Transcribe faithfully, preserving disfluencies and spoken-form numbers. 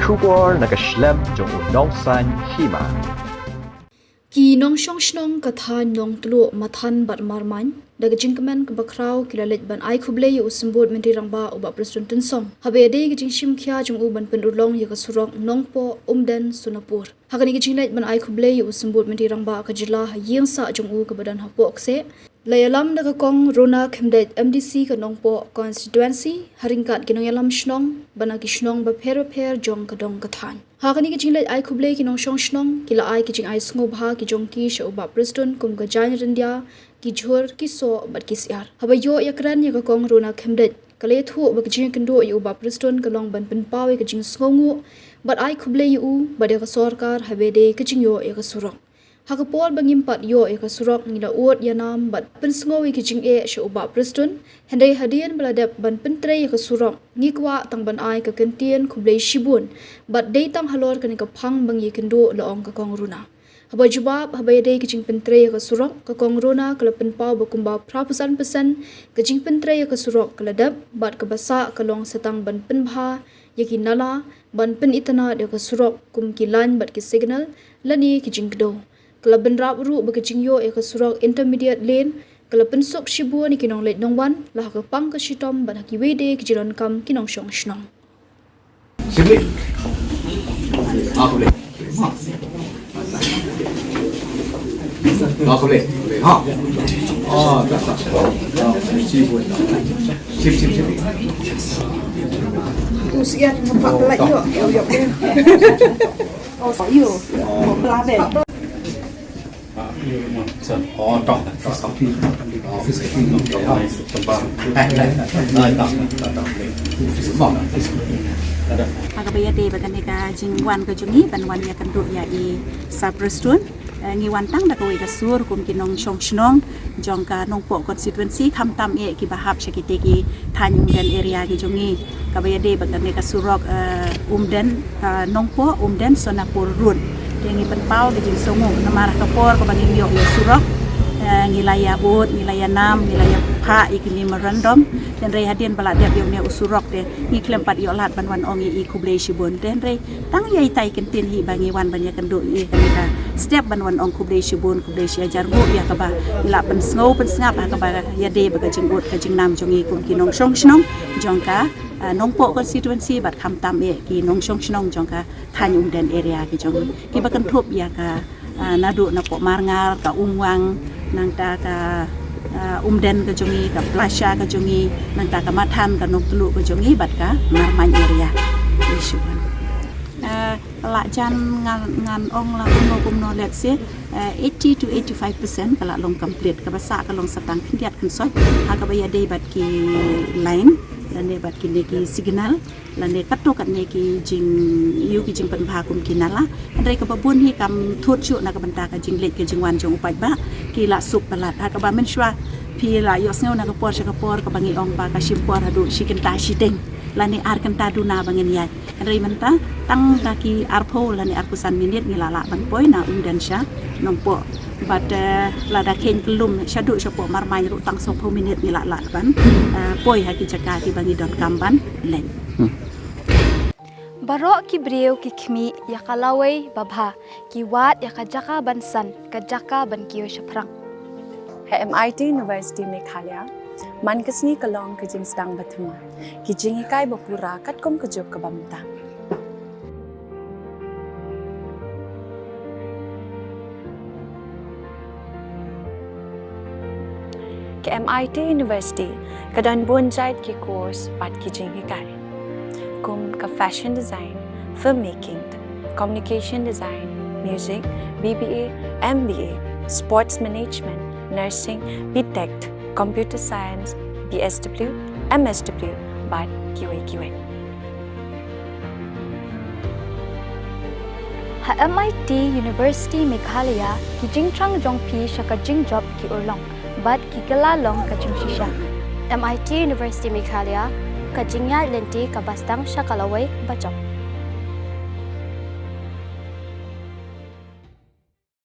Khubor na ka shlem jong u nongsan hima. Ki nongshong shnong ka thaiñ Nongtluh, Mathan bad Marmain da ka jingkmen kaba khraw ki la leit ban ai khublei ïa u Symbud Myntri Rangbah u Bah Prestone Tynsong haba ïadei ka jingshim khia jong u ban pynurlong ïa ka surok Nongpoh Umden Sonapur. Ha kane ka jingleit ban ai khublei ïa u Symbud Myntri Rangbah ka jylla ha ïing sah jong u kaba don hapoh kseh, la ïalam da ka Kong Rona Khymdeit, M D C ka Nongpoh Constituency, ha ryngkat ki nongïalam shnong bad na ki shnong bapher bapher jong ka dong ka thaiñ. Ha kane ka jingleit ai khublei ki nongshong shnong ki la ai ki jingai sngewbha ki jong ki sha u Bah Prestone kum ka jaiñ ryndia, ki jhur, ki soh bad ki syiar. Haba ïoh ïakren ïa ka Kong Rona Khymdeit, ka la ïathuh ba ka jingïakynduh ïa u Bah Prestone ka long ban pynpaw ïa ka jingsngewnguh bad ai khublei ïa u bad ïa ka sorkar haba ïadei ka jingïoh ïa ka surok. Ha ka por ba ngim pat ïoh ïa ka surok ngi la ud ïa nam bad pynsngew ïa ka jingeh sha u Bah Prestone, hynrei hadien ba la dep ban pyntrei ïa ka surok ngi kwah tang ban ai ka kyntien khublei shibun bad dei tang halor kane ka phang ba ngi ïakynduh, la ong ka Kong Rona. Haba jubab haba ïadei ka jingpyntrei ïa ka surok, ka Kong Rona ka la pynpaw ba kumba phra phew san percent ka jingpyntrei ïa ka surok ka la dep bad kaba sah ka long sa tang ban pynbha ïa ki nala ban pynitynnad ïa ka surok kum ki lain bad ki signal lane ki jingkdew. Ka la bynrap ruh ba ka jingïoh ïa ka surok intermediate lane ka la pynsuk shibun ïa ki nongleit nongwan la ha ka pang ka shitom bad ha kiwei de ki jingdonkam ki nongshong shnong. Ha kaba ïadei bad kane ka jingwan ka jong ngi ban wan ïakynduh ïa i Sir Prestone, eh, ngi wan tang da kawei ka sur kum ki nongshong shnong jong ka Nongpoh constituency, khamtam eh kiba hap sha kitei ki thaiñ Umden area ki jong ngi. Kaba ïadei bad kane ka surok, eh, Umden, eh, Nongpoh Umden Sonapur Road. Te ngi pynpaw ka jingsngewnguh namar ha ka por kaba ngim ïoh ïa surok, eh, ngi la ïa ud, ngi la ïa nam, ngi la ïa phah ïa ki memorandum. Hynrei hadien ba la dep ïa une u surok te ngi khlem pat ïoh lad ban wan ong ïa i khublei shibun. Te hynrei tang ïa itai kyntien hi ba ngi wan ban ïakynduh ïa kane ka step ban wan ong khublei shibun, khublei shi hajar nguh ïa kaba ngi la pynsngew pynsngap ha kaba ïadei bad ka jingud ka jingnam jong ngi kum ki nongshong shnong jong ka, ah, Nongpoh constituency bad khamtam eh ki nongshong shnong jong ka thaiñ Umden area ki jong ngi kiba kynthup ïa ka, ah, naduh na poh Marngar, ka Umwang, nangta ka, ah, Umden ka jong ngi, ka Plasha ka jong ngi, nangta ka Mathan, ka Nongtluh ka jong ngi bad ka Marmain area. Ïa shuwa. Eh, la jan ngan, ngan ong la kumno kumno, let's say, eh, eighty to eighty-five percent ka la long complete, kaba sah ka long sa tang khyndiat khynsoit ha kaba ïadei bad ki line lane bad kine ki signal lane katto katne ki jing, ïa ki jingpynbha kum ki nala. Hynrei kaba bun hi kam thut shuh na ka bynta ka jingleit ka jingwan jong u paidbah, ki la suk palat ha kaba mynshuwa phi la ïohsngew na ka por sha ka por kaba ngi ong ba ka shim por haduh shi kynta shiteng lane ar kynta duna ba ngin ïaid. Hynrei mynta tang da ki arphew lane arphew san minit ngi la lah ban poi na Umden sha Nongpoh. Bad, eh, lada kheiñ kyllum shaduh shapoh Marmain ruh tang sawphew minit ngi la lah ban, eh, poi ha ki jaka kiba ngi donkam ban leit. Hmm. Baroh ki briew ki khmih ïa ka lawei babha, ki wad ïa ka jaka ban san, ka jaka ban kiew shaphrang. Ha M I T University Meghalaya, man ka sngi ka long ka jingsdang ba thymmai, ki jinghikai ba pura katkum ka juk kaba mynta. Ka M I T University ka don bun jait ki course bad ki jinghikai, kum ka fashion design, filmmaking, communication design, music, B B A, M B A, sports management, nursing, B Tech, computer science, B S W, M S W, bad kiwei kiwei. Ha M I T University Meghalaya, ki jingthrang jong phi sha ka jingjop ki urlong bad ki kylla long ka jingshisha. M I T University Meghalaya, ka jingïaid lynti kaba sdang sha ka lawei bajop.